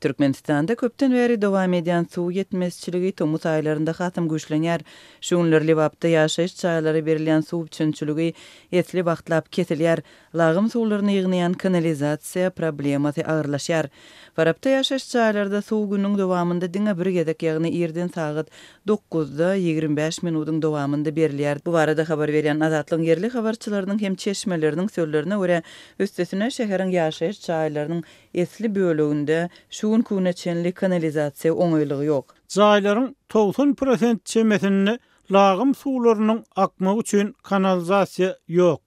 Türkmenistanda köpden bäri dowam edýän suw ýetmezçiligi tomus aýlarynda hasam güýçlenýär. Şu günler Lebapda ýaşaýyş jaýlara berilýän suw üpjünçiligi esli wagtlap kesilýär. Lagym suwlaryny ýygnaýan kanalizasiýa problemasy agyrlaşýar. Farapda ýaşaýyş jaýlarda suw günüň dowamynda diňe bir gezek, ýagny irden sagat dokuzda 25 minudyň dowamynda berilýär. Bu barada habar berýän Azatlygyň ýerli habarçylarynyň hem çeşmeleriniň sözlerine görä, üstesine şäheriň ýaşaýyş jaýlarynyň esli böleginde şu günki güne çenli kanalizasiýa oňaýlygy ýok. Jaýlaryň 90 prosent çemesinde lagym suwlarynyň akmagy üçin kanalizasiýa ýok.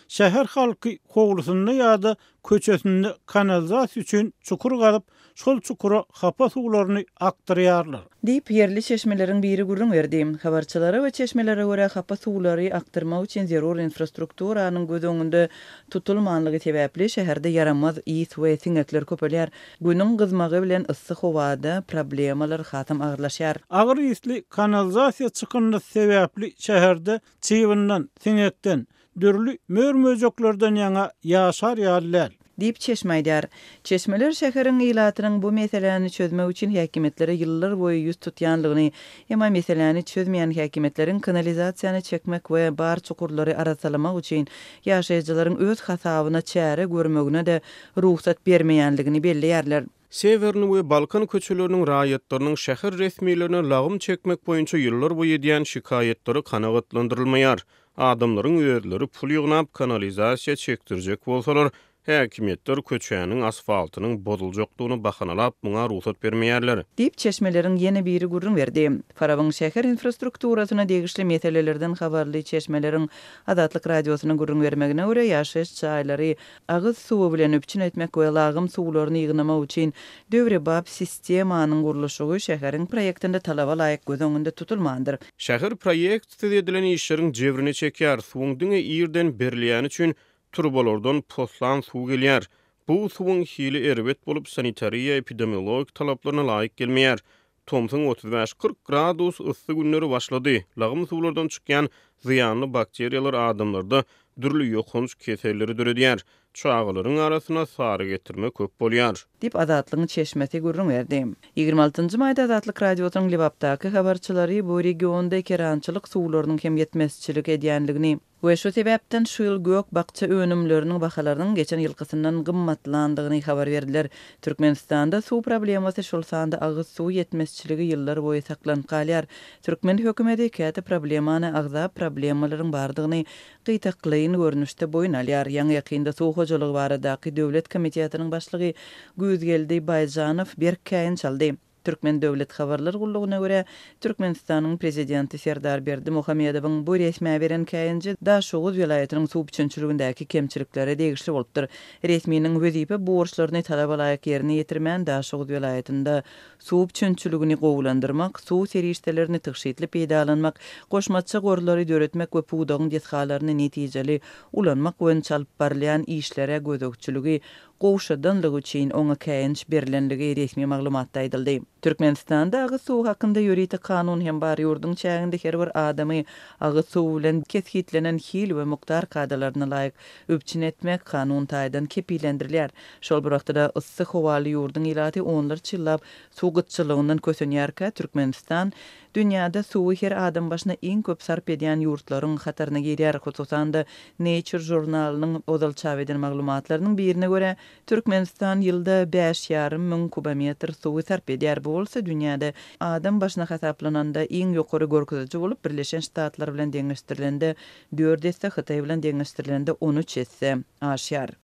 Şäher halky howlusynda ýa-da köçesinde kanalizasiýa üçin çukur gazyp, şol çukura hapa suwlaryny akdyrýarlar. Diýip, ýerli çeşmeleriň biri gürrüň berdi. Habarçylara we çeşmelere görä, hapa suwlary akdyrmak üçin zerur infrastrukturanyň göz öňünde tutulmanlygy sebäpli, şäherde ýaramaz ys we siňekler köpelýär. Günüň gyzmagy bilen yssy howada problemalar hasam agyrlaşýar. Agyr ysly kanalizasiýa çykyndysy sebäpli şäherde Çybyndan, siňekden, dürli mör-möjeklerden ýaňa ýaşar ýaly däl. Diýip, çeşme aýdýar. Çeşmeler şäheriň ilatynyň bu meseläni çözmek üçin häkimiýetlere ýyllar boýy ýüz tutýanlygyny, emma meseläni çözmeýän häkimiýetleriň kanalizasiýany çekmek we bar çukurlary arassalamak üçin ýaşaýjylaryň öz hasabyna çäre görmegine-de rugsat bermeýänligini belleýärler. Sewerny we Balkan köçeleriniň raýatlarynyň şäher resmilerine lagym çekmek boýunça ýyllarboýy edýän şikaýatlary kanagatlandyrylmaýar. Adamlaryň özleri pul ýygnap, kanalizasiýa çekdirjek bolsalar, häkimiýetler köçäniň asfaltynyň bozuljakdygyny bahanalap, muňa rugsat bermeýärler. Diýip, çeşmeleriň ýene biri gürrüň berdi. Farabyň şäher infrastrukturasyna degişli meselelerden habarly çeşmeleriň Azatlyk Radiosyna gürrüň bermegine görä, ýaşaýyş jaýlary agyz suwy bilen üpjün etmek we lagym suwlaryny ýygnamak üçin döwrebap sistemanyň gurluşygy şäheriň proýektinde talaba laýyk göz öňünde tutulmandyr. Şäher proýektsiz edilen işleriň jebrini çekýär, suwuň diňe irden berilýäni üçin turbalardan poslan suw gelýär. Bu suwuň hili erbet bolup, sanitariýa-epidemiologik talaplaryna laýyk gelmeýär. Tomsuň 35-40 gradus yssy günleri başlady. Lagym suwlardan çykýan zyýanly bakteriýalar adamlarda dürli ýokanç keselleri döredýär. Çagalaryň arasynda sary getirme köp bolýar. Diýip, Azatlygyň çeşmesi gürrüň berdi. 26 njy maýda Azatlyk Radiosynyň Lebapdaky habarçylary bu regionda ekerançylyk suwlarynyň hem ýetmezçilik edýändigini, We şu sebäpden şu ýyl gök-bakja önümleriniň bahalarynyň geçen ýylkysyndan gymmatlandygyny habar berdiler. Türkmenistanda suw problemasy, şol sanda agyz suw ýetmezçiligi ýyllar boýy saklanyp galýar. Türkmen hökümeti käte problemany agzap, problemalaryň bardygyny gytaklaýyn görnüşde boýun alýar. Ýaňy-ýakynda suw hojalygy baradaky döwlet komitetiniň başlygy Güýzgeldi Baýjanow berk käýinç aldy. Türkmen döwlet habarlar gullugyna görä, Türkmenistanyň Prezidenti Serdar Berdimuhamedowyň bu resmä beren käýinji Daşoguz welaýatynyň suw üpjünçiligindäki kemçiliklere degişli bolupdyr. Resminiň wezipe borçlaryny talaba laýyk ýerine ýetirmän Daşoguz welaýatynda suw üpjünçiligini gowulandyrmak, suw serişdelerini tygşytly peýdalanmak, goşmaça gorlary döretmek we pudagyň desgalaryny netijeli ulanmak boýunça alyp barylýan işlere gözegçiligi gowşadanlygy üçin oňa käýinç berlenligi resmi maglumatda aýdyldy. Türkmenistanda agyz suwy hakynda ýörite kanun hem bar, ýurduň çäginde her bir adamy agyz suwy bilen kesgitlenen hil we mukdar kadalaryna laýyk üpjün etmek kanun taýdan kepillendirilýär. Şol bir wagtda-da yssy howaly ýurduň ilaty onlarça ýyllap suw gytçylygyndan kösenýärkä, Türkmenistan Dünýäde suwy her adam başyna iň köp sarp edýän ýurtlaryň hataryna girýär. Hususan-da, Nature žurnalynyň ozal çap eden maglumatlarynyň birine görä, Türkmenistan ýylda bäş ýarym müň kubometr suwy sarp edýär. Bu bolsa dünýäde adam başyna hasaplananda iň ýokary görkeziji bolup, Birleşen Ştatlar bilen deňeşdirilende dört esse, Hytaý bilen deňeşdirilende on üç esse aşýar.